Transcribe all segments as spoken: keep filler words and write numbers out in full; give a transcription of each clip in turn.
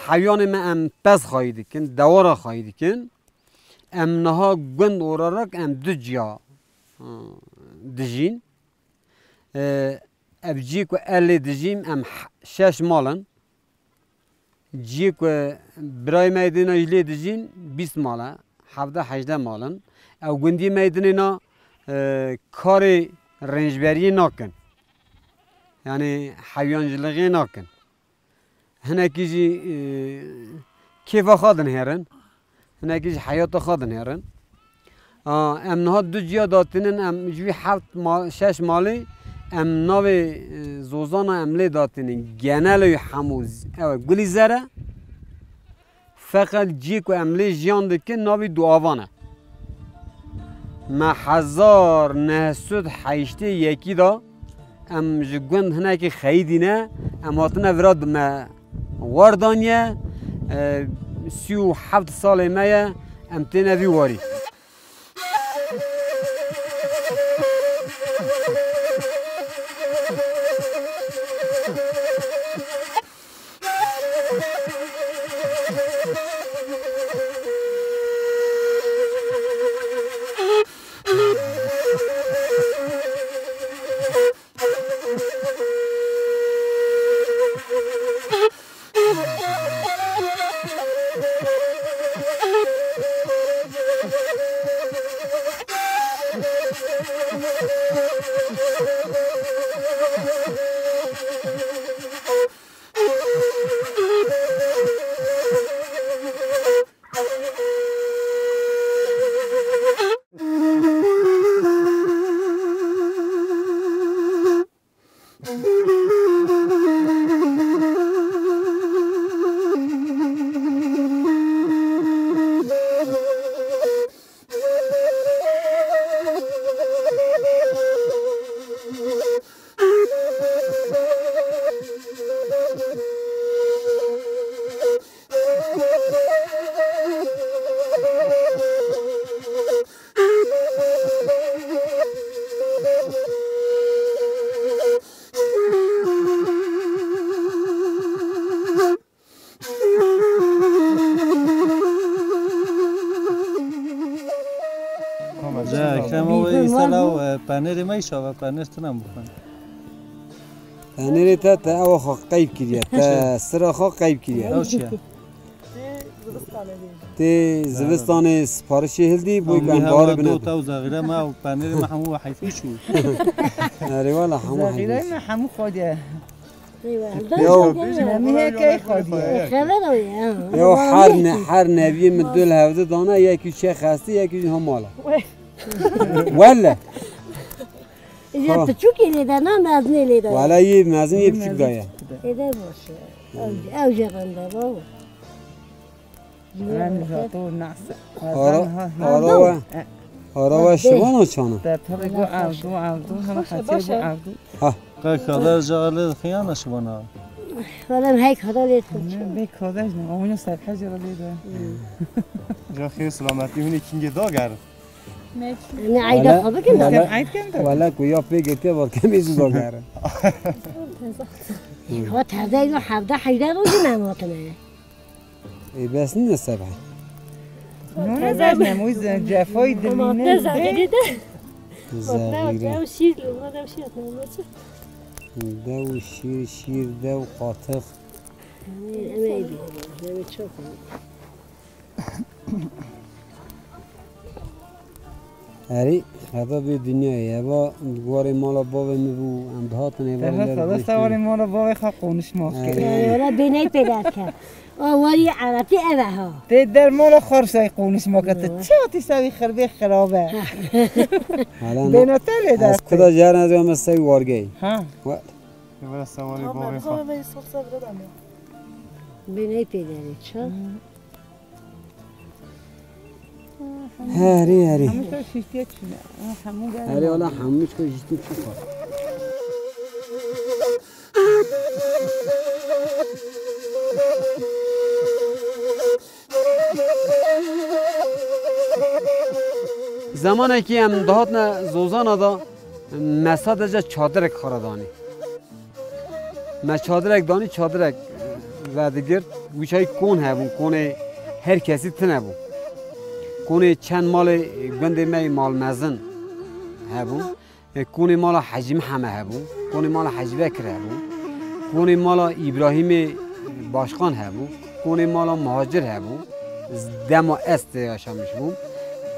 Heywanê me em pez xayî dikin, dewara xayî dikin. Em niha gund olarak em du ciya, e, dijîn. E, ev ciyê ku ez lê dijîm, em h-, şeş mal in. Ciyê ku birayê me yê dîna jî lê dijîn, bîst mal e, hevdeh hejdeh mal in. Ew gundiyê me yê dinê na, e, karê rêncberiyê nakin. Yanî heywancilixê nakin. Hinekî jî, e, kêfa xwe dinihêrin. Hinekî jî heyata xwe dinihêrin. A, em niha du ciya datînin, em ji wî heft ma-, şeş malê em navê, e, zozana em lê datînin. Genelê wî hemû z-, ew e, gulî zer e. Feqet ciyê ku em lê jiyan dikin, navê duavan e. Me hezar neh sed heştê yekî de em ji gund hinekî xeyidî ne, em hatine vira di me war daniye, e, sî û heft salê me ye, em têne vî warî. Ekrem, o îsala, e, penêrê me îşava, penêr tune bixwin. Penêrê te, te ewa xwe qeyb kiriye, te sira xwe qeyb kiriye. Ew çi ye? Tê zivistanê siparişê hildî, boy ku em barê bine. Ew zexîre me, ew penêrê me hemû we heyfî çû. Erê wala hemû heyfî. Zexîreyê me hemû xwediye. Yo. Nemî heke xwediye. Xeber o ya. Yo, her ne-, her neviyê min dul hevdi dana, yekî çê xestî, yekî jî hemala. Wele. Îja piçûkê lê de, na mezinê lê de. Wala yê mezin yê piçûk de ye. Ê de baş e. Ew, ew jê rende baba. Ren zato nas. Ara, ara we, ara we şivana çana. Te tabi go avdu, avdu, hema hatiye go avdu. Ha. Qey kadar cağalê xiyana şivana. Wala hey kadar lê. Ne, bê kadar ne, oyunu serhe cağalê de. Ca xêr selametî hûn ê kingê dagerin. Ne ayda xwe bikin de. Wala, wala ku ya pê girtiye, bal kemî zû dagerin. Xwe tevde ino hevde heyde rojî me matine. Ê, bes nîne sebhe. Nûne zehne, mû cefayî dimîne. Zehîrî de. Zehîrî. Dew şîr, dew şîr, dew şîr. Dew şîr, şîr, dew qatix. Em ê bînin, em ê çok. Erê, xeta vê dinyayê, eva di warê mala bavê min bû, em dihatin êvarê. Te xwe xelasa warê mala bavê xwe qonişma kir. Erê. Wala bêney pê derke. A warî eretî ev e ha. Tê der mala xwe rişay qonişma kir. Tu çi hatî sevî xirbê xirabe. Hala na-, bêno te lê der. Ez kuda jehrin ez ê me sey wargeyî. Ha. Wala sewarê bavê xwe. Bêney pê derê çi? Herî, herî. Hemû şiştiye çûne. Hemû gel. Herî, wala hemû şiştiye çû xwe. Zemanekî em dihatine zozana de, me sadece çadirek xwe re danî. Me çadirek danî, çadirek. Vedigirt, wî çayî kon hebûn, konê her kesî tune bû. Konê çend malê gundê me yê malmezin hebûn. E, konê mala Hecî Mihemed hebû, konê mala Hecî Bekir hebû, konê mala Îbrahîmê Başkan hebû, konê mala Muhacir hebû. Dema ez tê yaşamiş bûm.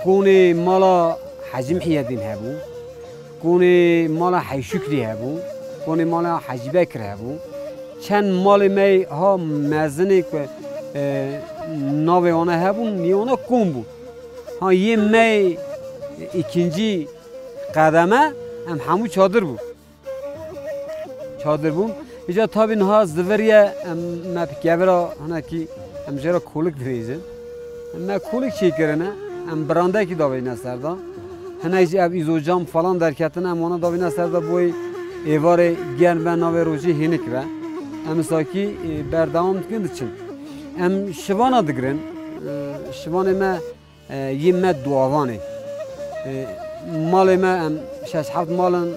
Konê mala Hecî Mihiyedîn hebû. Konê mala Hecî Şukrî hebû. Konê mala Hecî Bekir hebû. Çend malê me ha mezinê ku, e, navê wana hebûn, nî wana kom bû. Ha yê me îkincî qedeme em hemû çadir bûn. Çadir bûn. Îca tabî niha ziviriye em me bi kevira hinekî em jê re kolik dibêjin. Em me kolik çêkirine, em birandekî davêjine ser de. Hinek jî ev îzocam falan derketine, em wana davêjine ser de boyê êvarê germ be, navê rojê hênik be. Em misakî, e, berdewam dikin diçin. Em şivana digirin. E, şivanê me e, yê me duavan e. E, malê me em şeş heft mal in, e,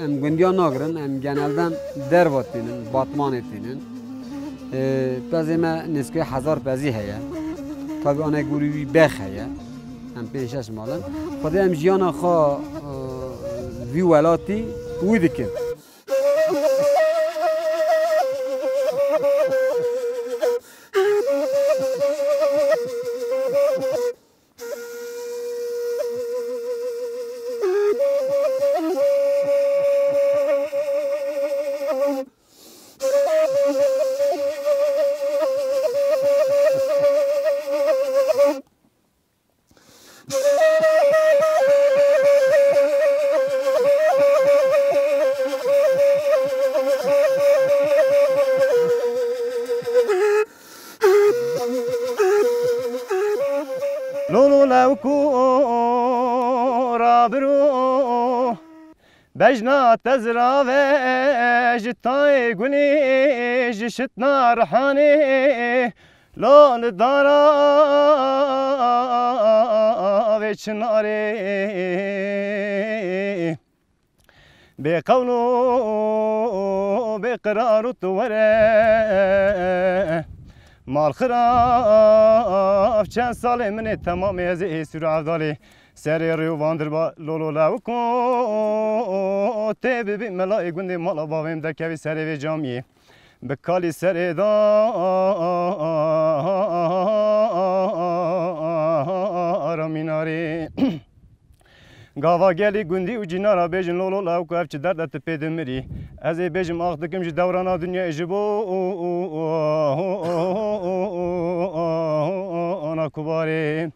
em gundiya nagirin, em genelden derva tînin, Batmanê tînin. E, pezê me nêzkê hezar pezî heye. Tabî anegorî wî bex heye. Em pênc şeş mal in. Xwedê em jiyana xwe, e, vî welatî wî dikin. Lolo lewko rabiro. Bejna tezrave ji tayê gulê, ji şitna rihanê, lo li dara vê çinarê. Bê qewl û bê qerar û tu were, mal xirav çend salê min ê temamê, ez ê êsîr û evdalê. Serê rê û vandir ba lolo lewko, tê bibî melayê gundê mala bavê min derkevî serê vê camiyê. Bi kalî serê da ara mînarê. Gava gelî gundî û cînara bêjin lolo lewko, ev çi derd e tu pê dimirî. Ez ê bêjim ax dikim ji dewrana dinyayê ji bo ana kubarê.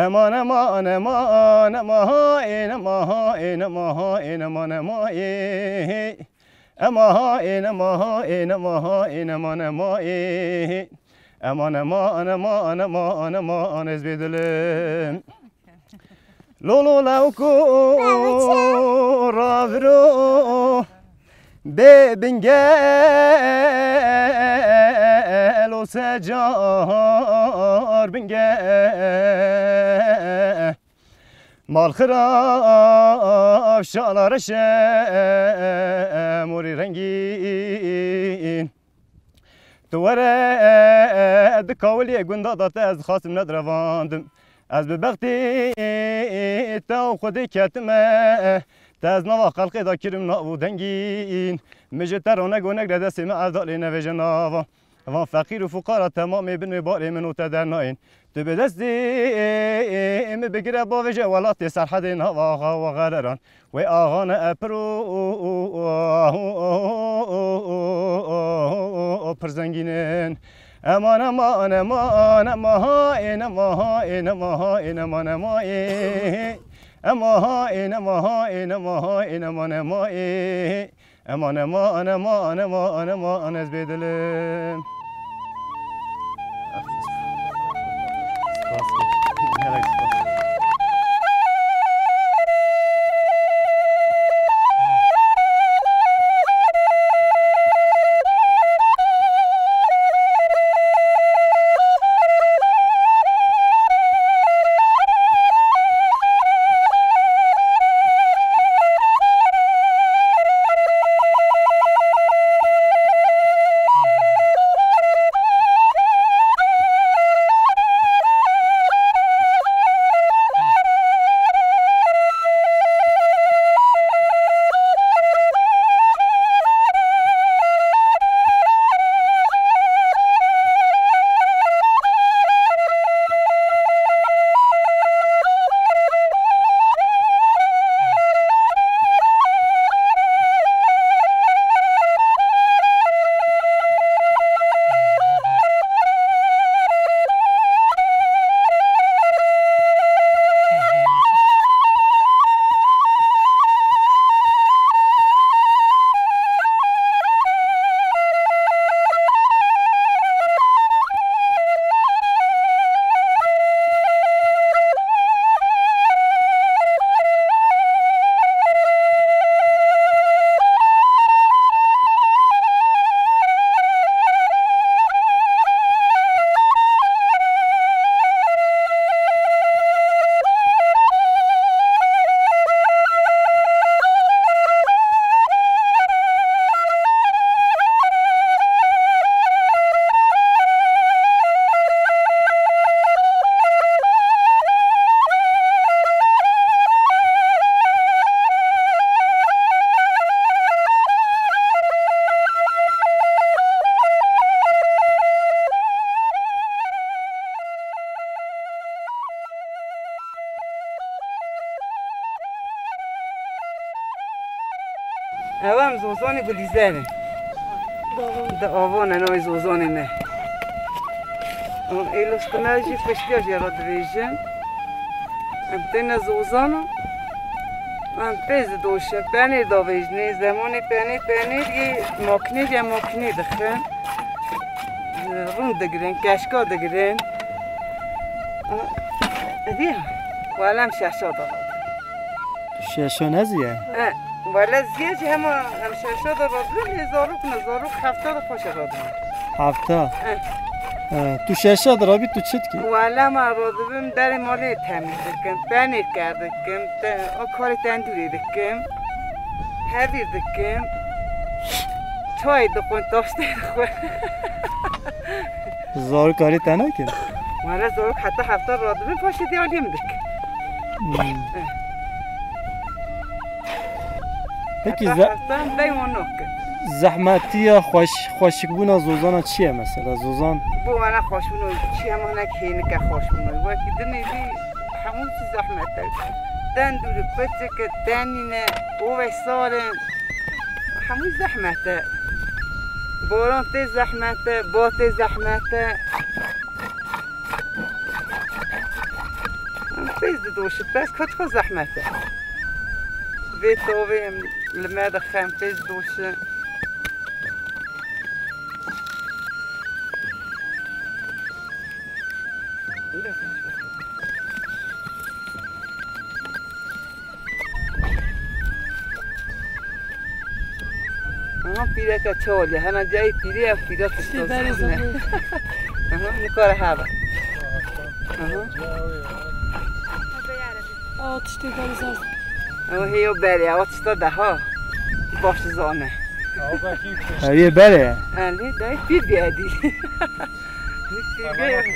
Eman, eman, eman, ema hain, ema hain, ema hain, eman, ema hain. Ema hain, ema hain, ema hain, eman, ema hain. Eman, eman, eman, eman, eman, ez bêdilim. Lolo lewko raviro. Bê bingel û secar bingel. Mal xirav şala reşe morî rengîn. Tu were di kawiliyê gunda da te ez dixwastim nedirevandim. Ez bi bextê te û Xwedê ketime. Te ez nava xelqê da kirim nav û dengîn. Min ji te ronek wonek re destê me evdalê nevêje nava. Van feqîr û fuqara temamê bin wê barê min û te dernayên. Tu bi destê min bigire bavêje welatê Serhedê nava axa û xereran. Wê axane epir û, û, û, û, û, û, û, û, û, û, û, pir zengîn in. Eman, eman, eman, ema hain, ema hain, ema hain, eman, ema hain. Ema hain, ema hain, ema hain, eman, ema hain. Eman, eman, eman, eman, eman, ez bêdilim. Zozanê Gulîzer e. Di avan e navê Zozanê me. Ê lostine jî piştiya jê re dibêjin. Em têne Zozana. Em pêz didoşin. Penêr davêjinê. Zemanê penêr, penêr yê makinê, yê makinê dixin. Rûn digirin, keşka digirin. Diya, welem şeşa da. Şeşo ne ziya? E, wele ziya jî hema em şeşa da radibin, lê zarok ne, zarok hefta da paşa radibin. Hefta? E. E, tu şeşa da rabî tu çi dikî? Wele ma radibim, derê malê temîz dikim, penêr ker dikim, te, o karê tendûrê dikim, hevîr dikim, çay dixwin, taştê dixwin. Zarok karê te nakin? Wele zarok heta hefta radibin, paşê dê aliyê min dik. Hmm. Eh. Peki heta ze- hefta bey wan nakin. Zehmetiya xweş-, xweşikbûna zozana çi ye mesela? Zozan? Bo wele xweşbûna çi ye, hema hinek hênik e xweşbûna. Wekî dinê dî hemû çi zehmet e. Tendûrî, piçik e, tenîne, ovê sar e. Hemû zehmet e. Boran tê zehmet e, ba tê zehmet e. Em pêz didoşin, pez kot xwe zehmet e. Vê tovê em li me dixin, pêz didoşin. Aha, pîreke çolê, hena cayê pîrê ev pîra tişta berê zane. Aha, nikare hebe. Aha. Awa tiştê berê zane. Ew hê yo berê, awa tişta de ha. Baş zane. Ew yê berê. Elê, dayê pîr bî edî. Pîr bî.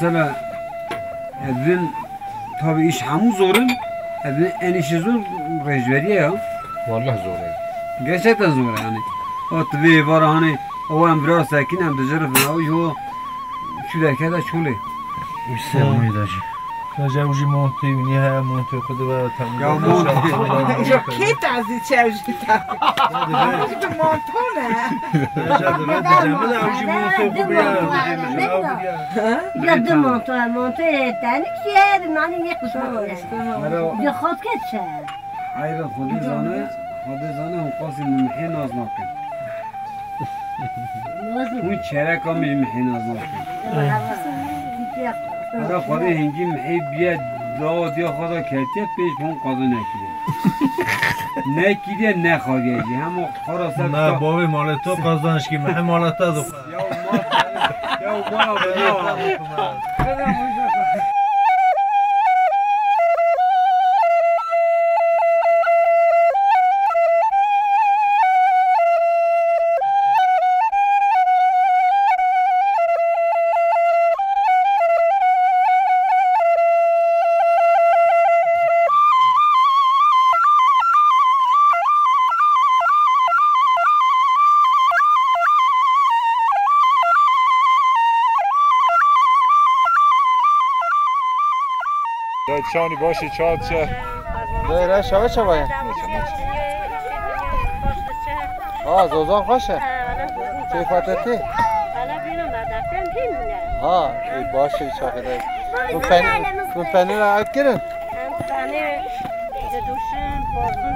Mesela, edin tabi iş hemû zor in, edin en işi zor rejveriye ya. Wallah zor e. Gerçekten zor e yani. O tu vê vara hani o em biraz sekin em dicirifin o yo şu derkede çolê. Wî ser Ha. wî de jî. Raja ew jî montê wî niha montê xwe dibe temizle. Ya montê. Kê tazî çev jî ta. Hadi be. Ji montone. Raja dibe dicem bide ew jî montê xwe biya. Dicem bide ew biya. Ya du monto, monto tenik ye, mani yek monto. Mera Di xot ke çe. Hayra Xwedê zane, Xwedê zane hûn qasî min mihê naz nakin. Hûn çereka min mihê naz nakin. Hera Xwedê hingî mihê biye dawa diya xwe da ketiye pênc pon qazan nekiriye. Nekiriye nexariye jî. Hema xara ser Na, bavê malê to qazançkî, mihê mala te dixwe. Ya mal, ya mal, ya. Çawnî başî, çaw çe? Dê re şewe çewe ye? Ha, zozan xweş e. Keyfa te tê? Ha, ê, baş e, çaxê de. Min pen-, min penîra ev kirin? Em penîr diduşin, bozin.